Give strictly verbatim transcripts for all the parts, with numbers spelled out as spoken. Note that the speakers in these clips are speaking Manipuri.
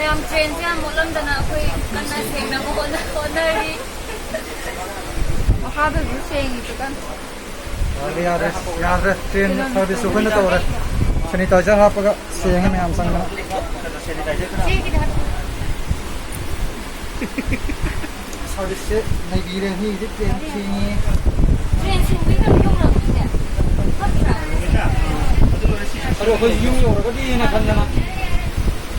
ꯌꯥꯝ ꯇ꯭ꯔꯦꯟꯁꯦ ꯌꯥꯝ ꯃꯣꯠꯂꯝꯗꯅ ꯑꯩꯈꯣꯏ ꯀꯟꯅ ꯁꯦꯡꯅꯕ ꯍꯣꯠꯅ- ꯍꯣꯠꯅꯔꯤ꯫ ꯃꯈꯥꯗꯁꯨ ꯁꯦꯡꯉꯤꯗꯨ ꯀꯟꯅ꯫ ꯌꯥꯗ꯭ꯔꯦ, ꯌꯥꯗ꯭ꯔꯦ, ꯌꯥꯗ꯭ꯔꯦ꯫ ꯇ꯭ꯔꯦꯟ ꯁꯥꯔꯚꯤꯁꯁꯨ ꯑꯩꯈꯣꯏꯅ ꯇꯧꯔꯦ꯫ ꯁꯦꯅꯤꯇꯥꯏꯖꯔ ꯍꯥꯞꯄꯒ ꯁꯦꯡꯉꯦ ꯃꯌꯥꯝ ꯆꯪꯗꯅ꯫ ꯁꯥꯔꯚꯤꯁꯁꯦ ꯅꯩꯕꯤꯔꯦ꯫ ꯃꯤꯒꯤꯗꯤ ꯇ꯭ꯔꯦꯟ ꯁꯦꯡꯉꯦ꯫ ꯇ꯭ꯔꯦꯟ ꯁꯦꯡꯕꯒꯤ ꯀꯩꯅꯣ ꯌꯧꯔꯕꯅꯤꯅꯦ꯫ ꯐꯠꯇ꯭ꯔꯥ? ꯑꯗꯣ ꯑꯩꯈꯣꯏ ꯌꯨꯝ ꯌꯧꯔꯒꯗꯤꯅ ꯈꯟꯗꯅ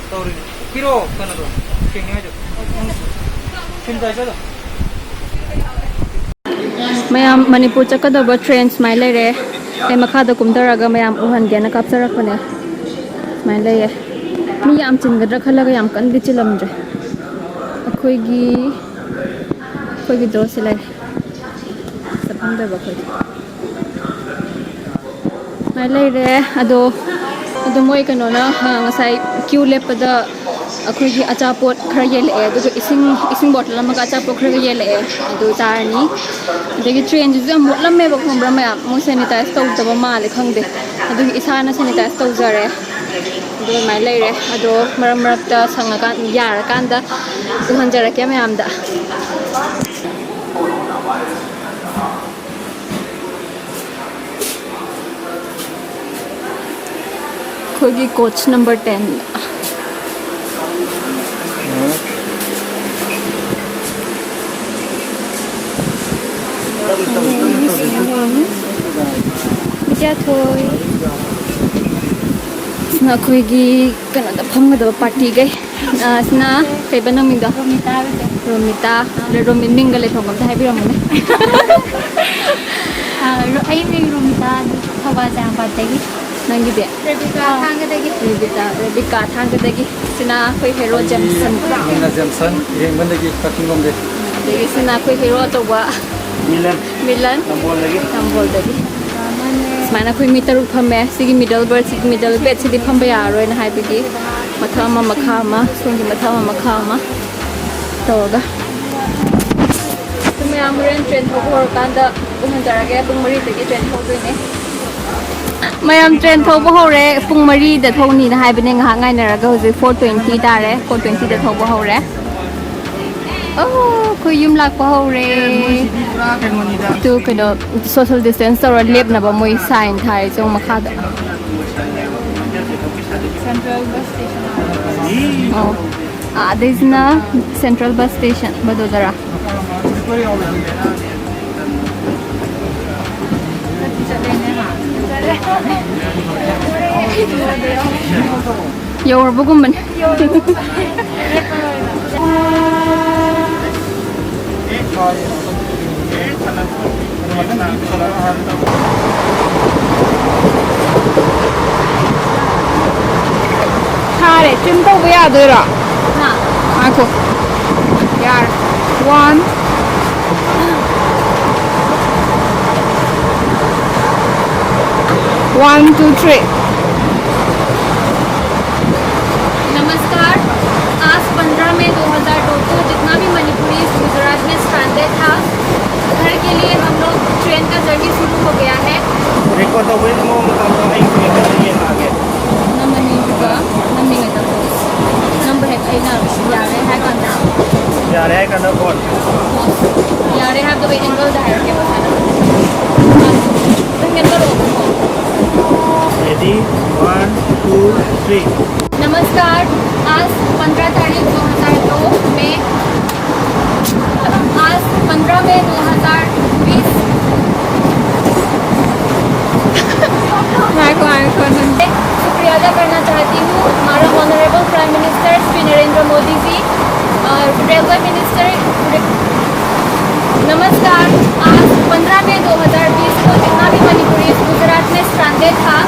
ꯇꯧꯔꯤꯅꯤ꯫ ꯄꯤꯔꯛꯑꯣ ꯀꯩꯅꯣꯗꯣ, ꯁꯦꯡꯅꯤꯉꯥꯏꯗꯣ꯫ ꯁꯦꯅꯤꯇꯥꯏꯖꯔꯗꯣ꯫ ꯃꯌꯥꯝ ꯃꯅꯤꯄꯨꯔ ꯆꯠꯀꯗꯕ ꯇ꯭ꯔꯦꯟ ꯁꯨꯃꯥꯏꯅ ꯂꯩꯔꯦ꯫ ꯑꯩ ꯃꯈꯥꯗ ꯀꯨꯝꯊꯔꯒ ꯃꯌꯥꯝ ꯎꯍꯟꯒꯦꯅ ꯀꯥꯞꯆꯔꯛꯄꯅꯦ꯫ ꯁꯨꯃꯥꯏꯅ ꯂꯩꯌꯦ꯫ ꯃꯤ ꯌꯥꯝ ꯆꯤꯟꯒꯗ꯭ꯔꯥ ꯈꯜꯂꯒ ꯌꯥꯝ ꯀꯟꯅꯗꯤ ꯆꯤꯜꯂꯝꯗ꯭ꯔꯦ꯫ ꯑꯩꯈꯣꯏꯒꯤ ꯑꯩꯈꯣꯏꯒꯤꯗꯣ ꯁꯤ ꯂꯩꯔꯦ꯫ ꯆꯠꯐꯝꯗꯕ ꯑꯩꯈꯣꯏꯗꯤ꯫ ꯁꯨꯃꯥꯏꯅ ꯂꯩꯔꯦ꯫ ꯑꯗꯣ ꯑꯗꯣ ꯃꯣꯏ ꯀꯩꯅꯣꯅ, ꯑ, ꯉꯁꯥꯏ ꯀ꯭ꯌꯨ ꯂꯦꯞꯄꯗ ꯑꯩꯈꯣꯏꯒꯤ ꯑꯆꯥꯄꯣꯠ ꯈꯔ ꯌꯦꯜꯂꯛꯑꯦ, ꯑꯗꯨꯒ ꯏꯁꯤꯡ ꯏꯁꯤꯡ ꯕꯣꯇꯜ ꯑꯃꯒ ꯑꯆꯥꯄꯣꯠ ꯈꯔꯒ ꯌꯦꯜꯂꯛꯑꯦ꯫ ꯑꯗꯨ ꯆꯥꯔꯅꯤ꯫ ꯑꯗꯒꯤ ꯇ꯭ꯔꯦꯟꯁꯤꯁꯨ ꯌꯥꯝ ꯃꯣꯠꯂꯝꯃꯦꯕ, ꯈꯪꯕ꯭ꯔꯥ ꯃꯌꯥꯝ? ꯃꯣꯏ ꯁꯦꯅꯤꯇꯥꯏꯁ ꯇꯧꯗꯕ ꯃꯥꯜꯂꯦ, ꯈꯪꯗꯦ꯫ ꯑꯗꯨꯒꯤ ꯏꯁꯥꯅ ꯁꯦꯅꯤꯇꯥꯏꯁ ꯇꯧꯖꯔꯦ꯫ ꯑꯗꯨ ꯑꯗꯨꯃꯥꯏꯅ ꯂꯩꯔꯦ꯫ ꯑꯗꯣ ꯃꯔꯛ ꯃꯔꯛꯇ ꯁꯪꯉꯀꯥꯟ, ꯌꯥꯔꯀꯥꯟꯗ ꯎꯍꯟꯖꯔꯛꯀꯦ ꯃꯌꯥꯝꯗ꯫ ꯑꯩꯈꯣꯏꯒꯤ ꯀꯣꯆ ꯅꯝꯕꯔ ꯇꯦꯟ꯫ ꯅꯈꯣꯏꯒꯤ ꯀꯩꯅꯣꯗ ꯐꯝꯒꯗꯕ ꯄꯥꯔꯇꯤꯒꯩ꯫ ꯑ, ꯁꯤꯅ ꯀꯩꯕ ꯅꯪ ꯃꯤꯡꯗꯣ? ꯔꯣꯃꯤꯇꯥ ꯍꯥꯏꯕꯁꯦ꯫ ꯔꯣꯃꯤꯇꯥ꯫ ꯑꯗ ꯔꯣꯃꯤ ꯃꯤꯡꯒ ꯂꯩꯐꯝꯒ ꯑꯝꯇ ꯍꯥꯏꯕꯤꯔꯝꯃꯨꯅꯦ꯫ ꯑ, ꯔꯣ-, ꯑꯩ ꯃꯤꯡ ꯔꯣꯃꯤꯇꯥ, ꯑꯗꯨ ꯊꯧꯕꯥꯜ ꯆꯥꯔꯥꯡꯄꯥꯠꯇꯒꯤ꯫ ꯅꯪꯒꯤꯗꯤ? ꯔꯦꯕꯤꯀꯥ ꯊꯥꯡꯒꯗꯒꯤ꯫ ꯔꯦꯕꯤꯀꯥ, ꯔꯦꯕꯤꯀꯥ ꯊꯥꯡꯒꯗꯒꯤ꯫ ꯁꯤꯅ ꯑꯩꯈꯣꯏ ꯍꯦꯔꯣ ꯖꯦꯝꯁꯟ꯫ ꯃꯤꯡꯅ ꯖꯦꯝꯁꯟ, ꯏꯔꯦꯡꯕꯝꯗꯒꯤ, ꯀꯛꯆꯤꯡꯂꯣꯝꯗꯒꯤ꯫ ꯑꯗꯒꯤ ꯁꯤꯅ ꯑꯩꯈꯣꯏ ꯍꯦꯔꯣ ꯑꯆꯧꯕ꯫ ꯃꯤꯂꯟ꯫ ꯃꯤꯂꯟ꯫ ꯅꯝꯕꯣꯜꯗꯒꯤ꯫ ꯅꯝꯕꯣꯜꯗꯒꯤ꯫ ꯁꯨꯃꯥꯏꯅ ꯑꯩꯈꯣꯏ ꯃꯤ ꯇꯔꯨꯛ ꯐꯝꯃꯦ꯫ ꯁꯤꯒꯤ ꯃꯤꯗꯜ ꯕꯔꯠ, ꯁꯤꯒꯤ ꯃꯤꯗꯜ ꯕꯦꯗꯁꯤꯗꯤ ꯐꯝꯕ ꯌꯥꯔꯔꯣꯏꯅ ꯍꯥꯏꯕꯒꯤ ꯃꯊꯛ ꯑꯃ, ꯃꯈꯥ ꯑꯃ, ꯁꯣꯝꯒꯤ ꯃꯊꯛ ꯑꯃ, ꯃꯈꯥ ꯑꯃ ꯇꯧꯔꯒ꯫ ꯑꯗꯨ ꯃꯌꯥꯝ ꯍꯣꯔꯦꯟ ꯇ꯭ꯔꯦꯟ ꯊꯧꯕ ꯍꯧꯔꯀꯥꯟꯗ ꯎꯍꯟꯖꯔꯒꯦ꯫ ꯄꯨꯡ ꯃꯔꯤꯗꯒꯤ ꯇ꯭ꯔꯦꯟ ꯊꯧꯗꯣꯏꯅꯦ꯫ ꯃꯌꯥꯝ ꯇ꯭ꯔꯦꯟ ꯊꯧꯕ ꯍꯧꯔꯦ꯫ ꯄꯨꯡ ꯃꯔꯤꯗ ꯊꯧꯅꯤꯅ ꯍꯥꯏꯕꯅꯦ꯫ ꯉꯥꯏꯍꯥꯛ ꯉꯥꯏꯅꯔꯒ ꯍꯧꯖꯤꯛ ꯐꯣꯔ ꯇ꯭ꯋꯦꯟꯇꯤ ꯇꯥꯔꯦ꯫ ꯐꯣꯔ ꯇ꯭ꯋꯦꯟꯇꯤꯗ ꯊꯧꯕ ꯍꯧꯔꯦ꯫ ꯑꯣ, ꯑꯩꯈꯣꯏ ꯌꯨꯝ ꯂꯥꯛꯄ ꯍꯧꯔꯦ꯫ ꯇꯨ ꯀꯩꯅꯣ, ꯁꯣꯁꯦꯜ ꯗꯤꯁꯇꯦꯟꯁ ꯇꯧꯔ ꯂꯦꯞꯅꯕ ꯃꯣꯏ ꯁꯥꯏꯟ ꯊꯥꯔꯤꯁꯦ ꯃꯈꯥꯗ꯫ ꯑꯣ, ꯑꯥꯗꯩꯁꯤꯅ ꯁꯦꯟꯇ꯭ꯔꯦꯜ ꯕꯁ ꯁ꯭ꯇꯦꯁꯟ ꯕꯗꯣꯗꯔꯥ꯫ ꯌꯧꯔꯕꯒꯨꯝꯕꯅꯦ꯫ ꯊꯥꯔꯦ꯫ ꯇ꯭ꯔꯤꯝ ꯇꯧꯕ ꯌꯥꯗꯣꯏꯔꯣ? ꯉꯥꯏꯈꯣ꯫ ꯌꯥꯔꯦ꯫ One. One, two, three. नमस्कार। आज पन्द्रह मई दो हज़ार दो को जितना भी मणिपुरी गुजरात में स्ट्रैंडेड था, घर के लिए हम लोग ट्रेन का जर्नी शुरू हो गया है। Record ꯇꯧꯕꯒꯤ ꯃꯑꯣꯡꯗ ꯇꯧꯔꯒ ꯑꯩ ꯌꯦꯡꯍꯟꯒꯦ꯫ ꯅꯝꯕ ꯍꯦꯛ ꯇꯧ꯫ ꯅꯝꯕ ꯍꯦꯛ ꯑꯩꯅ ꯌꯥꯔꯦ ꯍꯥꯏ ꯀꯥꯟꯗ꯫ ꯌꯥꯔꯦ ꯍꯥꯏ ꯀꯥꯟꯗ ꯀꯣꯟ꯫ ꯌꯥꯔꯦ ꯍꯥꯏꯕꯗꯣ ꯑꯩ ꯑꯦꯡꯒꯜꯗ ꯍꯥꯏꯔꯛꯀꯦꯕ ꯁꯥꯏꯅ꯫ ꯈꯤꯇꯪ ꯅꯦꯝꯊꯔꯛꯑꯣ꯫ Ready? One, two, three. नमस्कार, आज पन्द्रह तारीख दो हज़ार दो में आज पन्द्रह मई दो हज़ार बीस। शुक्रिया अदा करना चाहती हूँ हमारा honourable prime minister Shri Narendra Modi ji और रेलवे मिनिस्टर। नमस्कार। आज पन्द्रह मई दो हज़ार बीस को जितना भी मणिपुरी गुजरात में स्ट्रैंडेड था,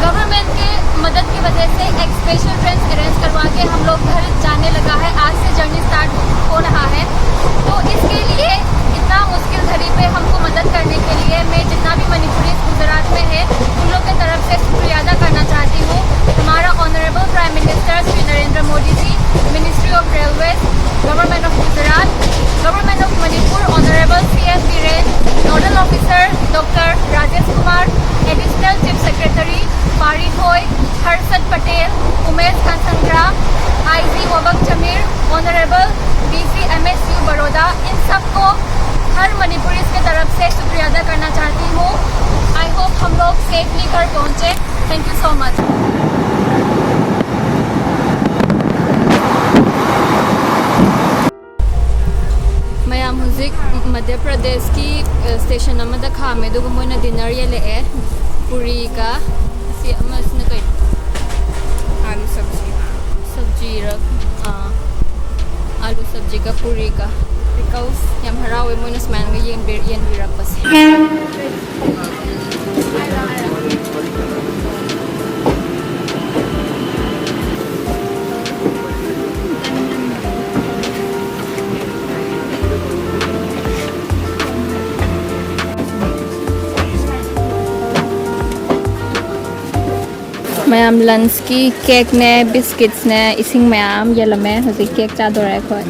गवर्नमेंट के मदद की वजह से एक स्पेशल ट्रेन अरेंज करवा के हम लोग घर जाने लगा है। आज से जर्नी स्टार्ट हो रहा है, तो इसके लिए इतना मुश्किल घड़ी पे हमको मदद करने के लिए मैं जितना भी मणिपुरी गुजरात में है, उन लोग की तरफ से शुक्रिया अदा करना चाहती हूँ हमारा ऑनरेबल प्राइम मिनिस्टर श्री एक नहीं कर पहुंचे। Thank you so much. ꯃꯌꯥꯝ ꯍꯧꯖꯤꯛ ꯃꯙ꯭ꯌ ꯄ꯭ꯔꯗꯦꯁꯀꯤ, ꯑ, ꯁ꯭ꯇꯦꯁꯟ ꯑꯃꯗ ꯈꯥꯝꯃꯦ, ꯑꯗꯨꯒ ꯃꯣꯏꯅ ꯗꯤꯅꯔ ꯌꯦꯜꯂꯛꯑꯦ꯫ ꯄꯨꯔꯤꯒ, ꯁꯤ ꯑꯃꯁꯤꯅ ꯀꯩꯅꯣ? ꯑꯥꯂꯨ ꯁꯕꯖꯤ꯫ ꯁꯕꯖꯤꯔ? ꯑꯥ, ꯑꯥꯂꯨ ꯁꯕꯖꯤꯒ ꯄꯨꯔꯤꯒ꯫ ꯄꯤꯀꯜꯁ꯫ ꯌꯥꯝ ꯍꯔꯥꯎꯋꯦ ꯃꯣꯏꯅ ꯁꯨꯃꯥꯏꯅꯒ ꯌꯦꯟꯕꯤ-, ꯌꯦꯟꯕꯤꯔꯛꯄꯁꯦ꯫ ꯃꯌꯥꯝ ꯂꯟꯁꯀꯤ ꯀꯦꯛꯅꯦ, ꯕꯤꯁꯀꯤꯠꯁꯅꯦ, ꯏꯁꯤꯡ ꯃꯌꯥꯝ ꯌꯦꯜꯂꯝꯃꯦ꯫ ꯍꯧꯖꯤꯛ ꯀꯦꯛ ꯆꯥꯗꯣꯔꯦ ꯑꯩꯈꯣꯏ꯫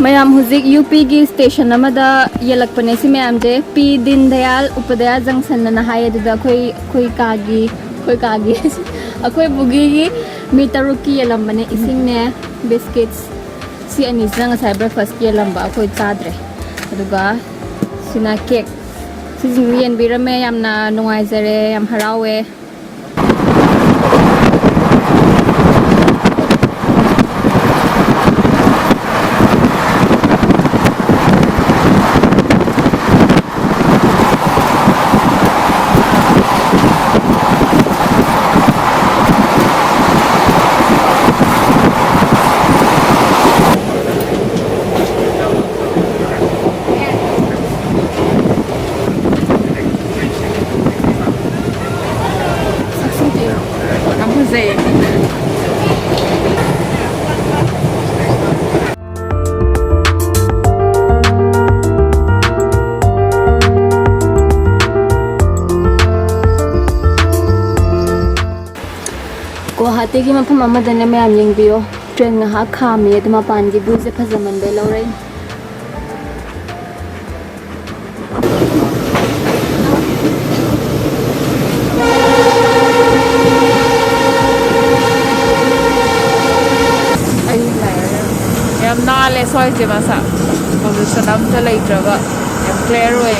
ꯃꯌꯥꯝ ꯍꯧꯖꯤꯛ ꯌꯨ ꯄꯤꯒꯤ ꯁ꯭ꯇꯦꯁꯟ ꯑꯃꯗ ꯌꯦꯜꯂꯛꯄꯅꯦ ꯁꯤ ꯃꯌꯥꯝꯁꯦ꯫ ꯄꯤ ꯗꯤꯟ ꯗꯌꯥꯜ ꯎꯄꯗꯌꯥ ꯖꯪꯁꯟ ꯑꯅ ꯍꯥꯏ꯫ ꯑꯗꯨꯗ ꯑꯩꯈꯣꯏ, ꯑꯩꯈꯣꯏ ꯀꯥꯒꯤ, ꯑꯩꯈꯣꯏ ꯀꯥꯒꯤ, ꯑꯩꯈꯣꯏ ꯕꯨꯒꯤꯒꯤ ꯃꯤ ꯇꯔꯨꯛꯀꯤ ꯌꯦꯜꯂꯝꯕꯅꯦ꯫ ꯏꯁꯤꯡꯅꯦ, ꯕꯤꯁꯀꯤꯠꯁ, ꯁꯤ ꯑꯅꯤꯁꯤꯅ ꯉꯁꯥꯏ ꯕ꯭ꯔꯦꯛꯐꯥꯁꯀꯤ ꯌꯦꯜꯂꯝꯕ, ꯑꯩꯈꯣꯏ ꯆꯥꯗ꯭ꯔꯦ꯫ ꯑꯗꯨꯒ ꯁꯤꯅ ꯀꯦꯛ꯫ ꯁꯤꯁꯤꯡꯁꯦ ꯌꯦꯟꯕꯤꯔꯝꯃꯦ꯫ ꯌꯥꯝꯅ ꯅꯨꯡꯉꯥꯏꯖꯔꯦ, ꯌꯥꯝ ꯍꯔꯥꯎꯋꯦ꯫ ꯌꯥꯝ ꯐꯖꯩꯌꯦ꯫ ꯒꯨꯋꯥꯍꯥꯇꯤꯒꯤ ꯃꯐꯝ ꯑꯃꯗꯅꯦ ꯃꯌꯥꯝ ꯌꯦꯡꯕꯤꯌꯣ, ꯇ꯭ꯔꯦꯟ ꯉꯥꯏꯍꯥꯛ ꯈꯥꯝꯃꯤ, ꯑꯗꯨ ꯃꯄꯥꯟꯒꯤ ꯚ꯭ꯌꯨꯁꯦ ꯐꯖꯃꯟꯕꯩ ꯂꯧꯔꯛꯏꯅꯦ꯫ ꯑꯩ ꯂꯥꯛꯑꯦ꯫ ꯌꯥꯝ ꯅꯥꯜꯂꯦ ꯁ꯭ꯋꯥꯏꯁꯦ ꯃꯁꯥ꯫ ꯄꯣꯂꯨꯁꯟ ꯑꯝꯇ ꯂꯩꯇ꯭ꯔꯒ ꯌꯥꯝ ꯀ꯭ꯂꯤꯌꯥꯔ ꯑꯣꯏ꯫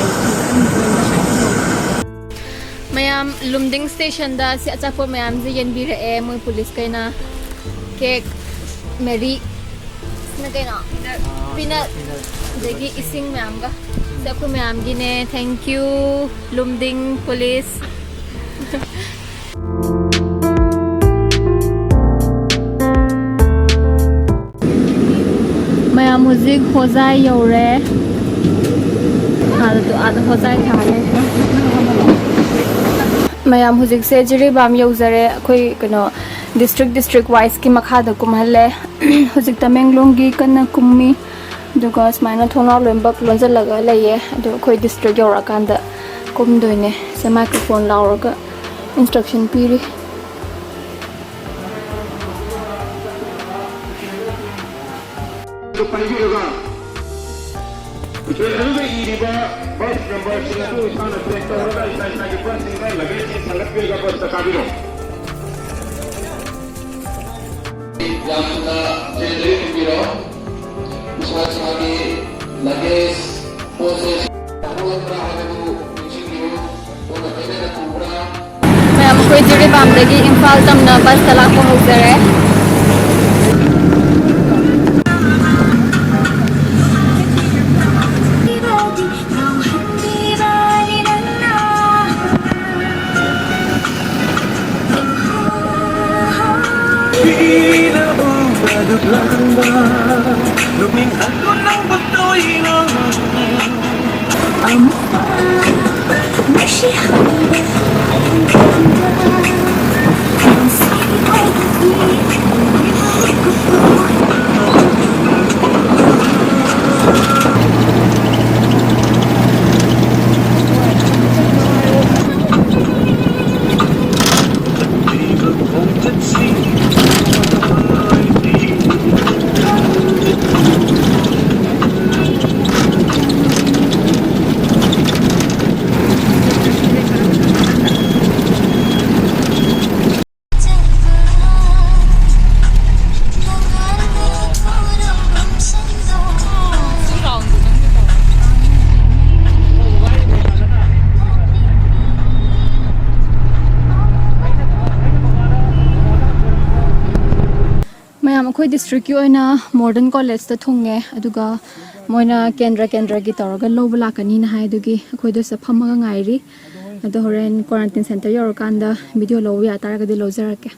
ꯃꯌꯥꯝ ꯂꯨꯝꯗꯤꯡ ꯁ꯭ꯇꯦꯁꯟꯗ ꯁꯤ ꯑꯆꯥꯄꯣꯠ ꯃꯌꯥꯝꯁꯦ ꯌꯦꯟꯕꯤꯔꯛꯑꯦ ꯃꯣꯏ ꯄꯨꯂꯤꯁꯈꯩꯅ꯫ ꯀꯦꯛ, ꯃꯦꯔꯤ, ꯁꯤꯅ ꯀꯩꯅꯣ? ꯄꯤꯅꯠ꯫ ꯑꯗꯒꯤ ꯏꯁꯤꯡ ꯃꯌꯥꯝꯒ꯫ ꯁꯤ ꯑꯩꯈꯣꯏ ꯃꯌꯥꯝꯒꯤꯅꯦ꯫ Thank you, Lumding police. ꯃꯌꯥꯝ ꯍꯧꯖꯤꯛ ꯍꯣꯖꯥꯏ ꯌꯧꯔꯦ꯫ ꯑꯥꯗ, ꯑꯥꯗ ꯍꯣꯖꯥꯏ ꯊꯥꯔꯦ꯫ ꯃꯌꯥꯝ ꯍꯧꯖꯤꯛꯁꯦ ꯖꯤꯔꯤꯕꯥꯝ ꯌꯧꯖꯔꯦ꯫ ꯑꯩꯈꯣꯏ ꯀꯩꯅꯣ district district wiseꯀꯤ ꯃꯈꯥꯗ ꯀꯨꯝꯍꯜꯂꯦ꯫ ꯍꯧꯖꯤꯛ ꯇꯃꯦꯡꯂꯣꯡꯒꯤ ꯀꯟꯅ ꯀꯨꯝꯃꯤ꯫ ꯑꯗꯨꯒ ꯁꯨꯃꯥꯏꯅ ꯊꯣꯡꯅꯥꯎ ꯂꯣꯏꯅꯃꯛ ꯂꯣꯟꯁꯤꯜꯂꯒ ꯂꯩꯌꯦ꯫ ꯑꯗꯣ ꯑꯩꯈꯣꯏ district ꯌꯧꯔꯛꯑꯀꯥꯟꯗ ꯀꯨꯝꯗꯣꯏꯅꯦ꯫ ꯁꯦ microphone ꯂꯥꯎꯔꯒ instruction ꯄꯤꯔꯤ꯫ ꯑꯗꯨ ꯄꯥꯏꯕꯤꯔꯒ ꯇ꯭ꯔꯦꯟ ꯑꯗꯨꯗ ꯏꯔꯤꯕ bus numberꯁꯤꯡ ꯑꯗꯨ ꯏꯁꯥꯅ track ꯇꯧꯔꯒ ꯏꯁꯥ ꯏꯁꯥꯒꯤ busꯁꯤꯡꯗ luggageꯁꯤꯡ ꯊꯥꯡꯒꯠꯄꯤꯔꯒ busꯇ ꯀꯥꯕꯤꯔꯣ꯫ ꯌꯥꯝꯅ ꯆꯦꯟꯖꯔꯤ ꯊꯝꯕꯤꯔꯣ꯫ ꯏꯁꯥ ꯏꯁꯥꯒꯤ luggage, possession ꯌꯥꯎꯍꯜꯂꯛꯄ꯭ꯔꯥ ꯍꯥꯏꯕꯗꯨ ꯅꯤꯡꯁꯤꯡꯕꯤꯌꯨ꯫ ꯄꯣꯠꯅ ꯇꯩꯅꯅ ꯄꯨꯕ꯭ꯔꯥ? ꯃꯌꯥꯝ ꯑꯩꯈꯣꯏ ꯖꯤꯔꯤꯕꯥꯝꯗꯒꯤ ꯏꯝꯐꯥꯜ ꯇꯝꯅ busꯇ ꯂꯥꯛꯄ ꯍꯧꯖꯔꯦ꯫ ꯑꯩꯈꯣꯏ ꯗꯤꯁꯇ꯭ꯔꯤꯛꯀꯤ ꯑꯣꯏꯅ ꯃꯣꯗꯔꯟ ꯀꯣꯂꯦꯖꯇ ꯊꯨꯡꯉꯦ, ꯑꯗꯨꯒ ꯃꯣꯏꯅ ꯀꯦꯟꯗ꯭ꯔ ꯀꯦꯟꯗ꯭ꯔꯒꯤ ꯇꯧꯔꯒ ꯂꯧꯕ ꯂꯥꯛꯀꯅꯤꯅ ꯍꯥꯏ, ꯑꯗꯨꯒꯤ ꯑꯩꯈꯣꯏꯗꯣ ꯁꯤꯗ ꯐꯝꯃꯒ ꯉꯥꯏꯔꯤ꯫ ꯑꯗꯣ ꯍꯣꯔꯦꯟ ꯀ꯭ꯋꯥꯔꯟꯇꯤꯟ ꯁꯦꯟꯇꯔ ꯌꯧꯔꯀꯥꯟꯗ ꯚꯤꯗꯤꯑꯣ ꯂꯧꯕ ꯌꯥ ꯇꯥꯔꯒꯗꯤ ꯂꯧꯖꯔꯛꯀꯦ꯫